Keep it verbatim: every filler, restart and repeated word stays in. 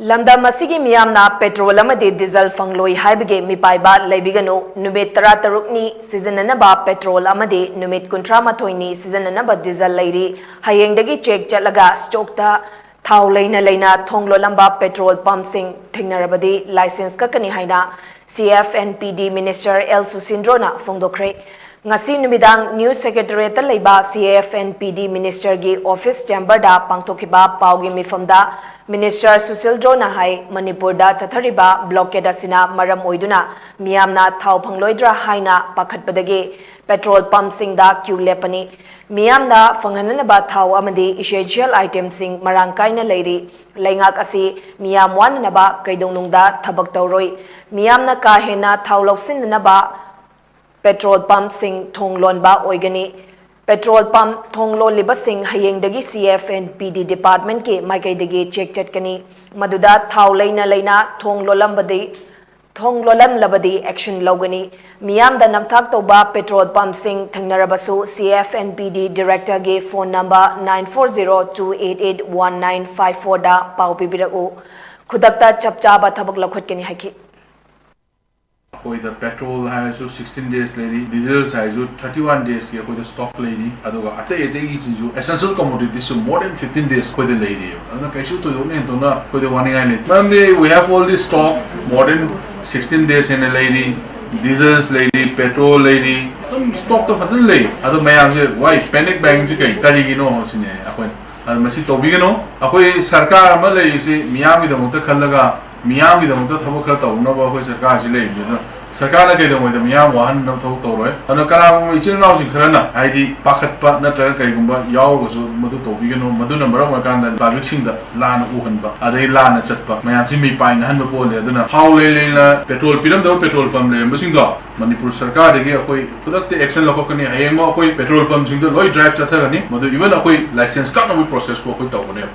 ꯂꯝꯗꯝ ꯑꯁꯤꯒꯤ ꯃꯤꯌꯥꯝꯅ ꯄꯦꯇ꯭ꯔꯣꯜ ꯑꯃꯗꯤ ꯗꯤꯖꯜ ꯐꯪꯂꯣꯏ ꯍꯥꯏꯕꯒꯤ ꯃꯤꯄꯥꯏꯕ ꯂꯩꯕꯤꯒꯅꯨ꯫ ꯅꯨꯃꯤꯠ ꯇꯔꯥꯇꯔꯨꯛꯅꯤ ꯁꯤꯖꯤꯟꯅꯅꯕ ꯄꯦꯇ꯭ꯔꯣꯜ ꯑꯃꯗꯤ ꯅꯨꯃꯤꯠ ꯀꯨꯟꯊ꯭ꯔꯥ ꯃꯥꯊꯣꯏꯅꯤ ꯁꯤꯖꯤꯟꯅꯅꯕ ꯗꯤꯖꯜ ꯂꯩꯔꯤ꯫ ꯍꯌꯦꯡꯗꯒꯤ ꯆꯦꯛ ꯆꯠꯂꯒ ꯁ꯭ꯇꯣꯛꯇ ꯊꯥꯎ ꯂꯩꯅ ꯂꯩꯅ ꯊꯣꯡ ꯂꯣꯜꯂꯝꯕ ꯄꯦꯇ꯭ꯔꯣꯜ ꯄꯝꯁꯤꯡ ꯊꯦꯡꯅꯔꯕꯗꯤ ꯂꯥꯏꯁꯦꯟꯁ ꯀꯛꯀꯅꯤ ꯍꯥꯏꯅ C F and P D Minister L ꯁꯨꯁꯤꯟꯗ꯭ꯔꯣꯅ ꯐꯣꯡꯗꯣꯛꯈ꯭ꯔꯦ꯫ ꯉꯁꯤ ꯅꯨꯃꯤꯗꯥꯡ ꯅ꯭ꯌꯨꯁ ꯁꯦꯀ꯭ꯔꯦꯇꯔꯤꯌꯦꯠꯇ ꯂꯩꯕ C F and P D Ministerꯒꯤ ꯑꯣꯐꯤꯁ ꯆꯦꯝꯕꯔꯗ ꯄꯥꯡꯊꯣꯛꯈꯤꯕ ꯄꯥꯎꯒꯤ ꯃꯤꯐꯝꯗ Minister ꯁꯨꯁꯤꯜꯗ꯭ꯔꯣꯅ ꯍꯥꯏ, ꯃꯅꯤꯄꯨꯔꯗ ꯆꯠꯊꯔꯤꯕ ꯕ꯭ꯂꯣꯀꯦꯗ ꯑꯁꯤꯅ ꯃꯔꯝ ꯑꯣꯏꯗꯨꯅ ꯃꯤꯌꯥꯝꯅ ꯊꯥꯎ ꯐꯪꯂꯣꯏꯗ꯭ꯔꯥ ꯍꯥꯏꯅ ꯄꯥꯈꯠꯄꯗꯒꯤ ꯄꯦꯇ꯭ꯔꯣꯜ ꯄꯝꯁꯤꯡꯗ ꯀ꯭ꯌꯨ ꯂꯦꯞꯄꯅꯤ꯫ ꯃꯤꯌꯥꯝꯅ ꯐꯪꯍꯟꯅꯅꯕ ꯊꯥꯎ ꯑꯃꯗꯤ ꯏꯁꯦꯟꯁꯤꯌꯦꯜ ꯑꯥꯏꯇꯦꯝꯁꯤꯡ ꯃꯔꯥꯡ ꯀꯥꯏꯅ ꯂꯩꯔꯤ꯫ ꯂꯩꯉꯥꯛ ꯑꯁꯤ ꯃꯤꯌꯥꯝ ꯋꯥꯅꯅꯕ ꯀꯩꯗꯧꯅꯨꯡꯗ ꯊꯕꯛ ꯇꯧꯔꯣꯏ꯫ ꯃꯤꯌꯥꯝꯅ ꯀꯥ ꯍꯦꯟꯅ ꯊꯥꯎ ꯂꯧꯁꯤꯟꯅꯅꯕ ꯄꯦꯇ꯭ꯔꯣꯜ ꯄꯝꯁꯤꯡ ꯊꯣꯡ ꯂꯣꯟꯕ ꯑꯣꯏꯒꯅꯤ꯫ ꯄꯦꯇ꯭ꯔꯣꯜ ꯄꯝ ꯊꯣꯡ ꯂꯣꯜꯂꯤꯕꯁꯤꯡ ꯍꯌꯦꯡꯗꯒꯤ C F and P D Departmentꯀꯤ ꯃꯥꯏꯀꯩꯗꯒꯤ ꯆꯦꯛ ꯆꯠꯀꯅꯤ꯫ ꯃꯗꯨꯗ ꯊꯥꯎ ꯂꯩꯅ ꯂꯩꯅ ꯊꯣꯡ ꯂꯣꯜꯂꯝꯕꯗꯤ, ꯊꯣꯡ ꯂꯣꯜꯂꯝꯂꯕꯗꯤ action ꯂꯧꯒꯅꯤ꯫ ꯃꯤꯌꯥꯝꯗ ꯅꯝꯊꯥꯛ ꯇꯧꯕ ꯄꯦꯇ꯭ꯔꯣꯜ ꯄꯝꯁꯤꯡ ꯊꯦꯡꯅꯔꯕꯁꯨ C F and P D Directorꯒꯤ phone number nine four zero two eight eight one nine five fourꯗ ꯄꯥꯎ ꯄꯤꯕꯤꯔꯛꯎ꯫ ꯈꯨꯗꯛꯇ ꯆꯞ ꯆꯥꯕ ꯊꯕꯛ ꯂꯧꯈꯠꯀꯅꯤ ꯍꯥꯏꯈꯤ꯫ ꯑꯩꯈꯣꯏꯗ ꯄꯦꯇ꯭ꯔꯣꯜ ꯍꯥꯏꯔꯁꯨ sixteen days ꯂꯩꯔꯤ, ꯗꯤꯖꯜꯁ ꯍꯥꯏꯔꯁꯨ thirty one daysꯀꯤ ꯑꯩꯈꯣꯏꯗ ꯁ꯭ꯇꯣꯛ ꯂꯩꯔꯤ, ꯑꯗꯨꯒ ꯑꯇꯩ ꯑꯇꯩꯒꯤꯁꯤꯡꯁꯨ essential commoditiesꯁꯨ more than fifteen days ꯑꯩꯈꯣꯏꯗ ꯂꯩꯔꯤꯑꯕ꯫ ꯑꯗꯨꯅ ꯀꯩꯁꯨ ꯊꯣꯏꯗꯣꯛꯅ ꯍꯦꯟꯗꯣꯛꯅ ꯑꯩꯈꯣꯏꯗ ꯋꯥꯅꯤꯡꯉꯥꯏ ꯂꯩꯇꯦ꯫ ꯃꯔꯝꯗꯤ we have all the stock, more than sixteen days ꯍꯦꯟꯅ ꯂꯩꯔꯤ, ꯗꯤꯖꯜꯁ ꯂꯩꯔꯤ, ꯄꯦꯇ꯭ꯔꯣꯜ ꯂꯩꯔꯤ, ꯑꯗꯨꯝ ꯁ꯭ꯇꯣꯛꯇ ꯐꯖꯅ ꯂꯩ꯫ ꯑꯗꯣ ꯃꯌꯥꯝꯁꯦ why panic buyingꯁꯤ ꯀꯩ, ꯀꯔꯤꯒꯤꯅꯣ ꯁꯤꯅꯦ ꯑꯩꯈꯣꯏꯅ꯫ ꯑꯗꯨ ꯃꯁꯤ ꯇꯧꯕꯤꯒꯅꯨ꯫ ꯑꯩꯈꯣꯏ ꯁꯔꯀꯥꯔ ꯑꯃ ꯂꯩꯔꯤꯁꯤ ꯃꯤꯌꯥꯝꯒꯤꯗꯃꯛꯇ ꯈꯜꯂꯒ, ꯃꯤꯌꯥꯝꯒꯤꯗꯃꯛꯇ ꯊꯕꯛ ꯈꯔ ꯇꯧꯅꯕ ꯑꯩꯈꯣꯏ ꯁꯔꯀꯥꯔꯁꯤ ꯂꯩꯔꯤꯕꯅꯤ꯫ ꯑꯗꯨꯅ ꯁꯔꯀꯥꯔꯅ ꯀꯩꯗꯧꯉꯩꯗ ꯃꯤꯌꯥꯝ ꯋꯥꯍꯟꯅꯕ ꯊꯕꯛ ꯇꯧꯔꯣꯏ꯫ ꯑꯗꯨꯅ ꯀꯅꯥꯒꯨꯝꯕ ꯏꯆꯤꯜ ꯏꯅꯥꯎꯁꯤꯡ ꯈꯔꯅ, ꯍꯥꯏꯗꯤ, ꯄꯥꯈꯠꯄ ꯅꯠꯇ꯭ꯔꯒ ꯀꯩꯒꯨꯝꯕ ꯌꯥꯎꯔꯒꯁꯨ ꯃꯗꯨ ꯇꯧꯕꯤꯒꯅꯨ꯫ ꯃꯗꯨꯅ ꯃꯔꯝ ꯑꯣꯏꯔꯀꯥꯟꯗ ꯄꯕ꯭ꯂꯤꯛꯁꯤꯡꯗ ꯂꯥꯟꯅ ꯎꯍꯟꯕ, ꯑꯗꯩ ꯂꯥꯟꯅ ꯆꯠꯄ ꯃꯌꯥꯝꯁꯤ ꯃꯤꯄꯥꯏꯅꯍꯟꯕ ꯄꯣꯛꯍꯜꯂꯦ꯫ ꯑꯗꯨꯅ ꯊꯥꯎ ꯂꯩ ꯂꯩꯅ ꯄꯦꯇ꯭ꯔꯣꯜ ꯄꯤꯔꯝꯗꯕ ꯄꯦꯇ꯭ꯔꯣꯜ ꯄꯝ ꯂꯩꯔꯝꯕꯁꯤꯡꯗꯣ ꯃꯅꯤꯄꯨꯔ ꯁꯔꯀꯥꯔꯗꯒꯤ ꯑꯩꯈꯣꯏ ꯈꯨꯗꯛꯇ action ꯂꯧꯈꯠꯀꯅꯤ꯫ ꯍꯌꯦꯡꯃꯛ ꯑꯩꯈꯣꯏ ꯄꯦꯇ꯭ꯔꯣꯜ ꯄꯝꯁꯤꯡꯗ ꯂꯣꯏ drive ꯆꯠꯊꯒꯅꯤ꯫ ꯃꯗꯨ even ꯑꯩꯈꯣꯏ ꯂꯥꯏꯁꯦꯟꯁ ꯀꯛꯅꯕꯒꯤ processꯐꯥꯎ ꯑꯩꯈꯣꯏ ꯇꯧꯒꯅꯦꯕ꯫